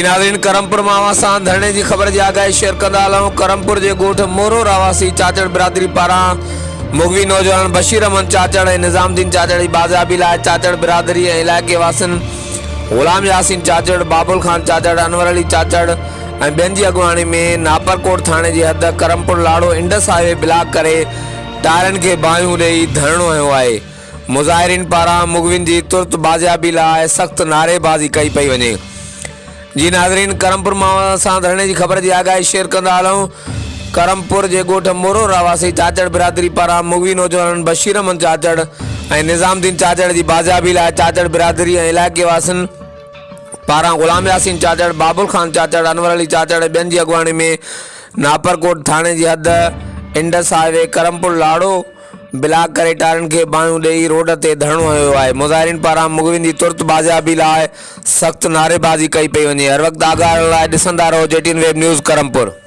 جي ناظرين ڪرمپور مان اوهان سان ڌرڻي جي خبر جي آگاهي شيئر ڪندا هلون ڪرمپور جي ڳوٺ مورو رهواسي چاچڙ برادري پاران مغوي نوجوانن بشير احمد چاچڙ ۽ نظام الدين چاچڙ جي بازيابي لاء چاچڙ برادري ۽ علائقي واسين غلام ياسين چاچڙ، بابل خان چاچڙ، انور علي چاچڙ ۽ ٻين جي اڳواڻي ۾ ناپرڪوٽ ٿاڻي جي حد Karampur Laro Indus highway block ڪري ٽائرن کي باهيون ڏئي ڌرڻو هنيو آهي. مظاهرين پاران مغوين جي ترت بازيابي لاء سخت نعريبازي ڪئي پئي وڃي. جي ناظرين ڪرمپور مان سان ڌرڻي جي خبر جي آگاهي شيئر ڪندا هلون ڪرمپور جي ڳوٺ مورو رهواسي چاچڙ برادري پاران مغوي نوجوانن بشير احمد چاچڙ ۽ نظام الدين چاچڙ جي بازيابي لاء چاچڙ برادري ۽ علائقي واسين پاران غلام ياسين چاچڙ، بابل خان چاچڙ، انور علي چاچڙ ۽ ٻين جي اڳواڻي ۾ ناپرڪوٽ ٿاڻي جي حد Indus highway Karampur Laro block ڪري ٽائرن کي باهيون ڏئي روڊ تي ڌرڻو هنيو ويو آهي مظاهرين پاران مغوين جي ترت بازيابي لاء سخت نعريبازي ڪئي پئي وڃي هر وقت آگاهه رهڻ لاء ڏسندا رهو G T N web news Karampur.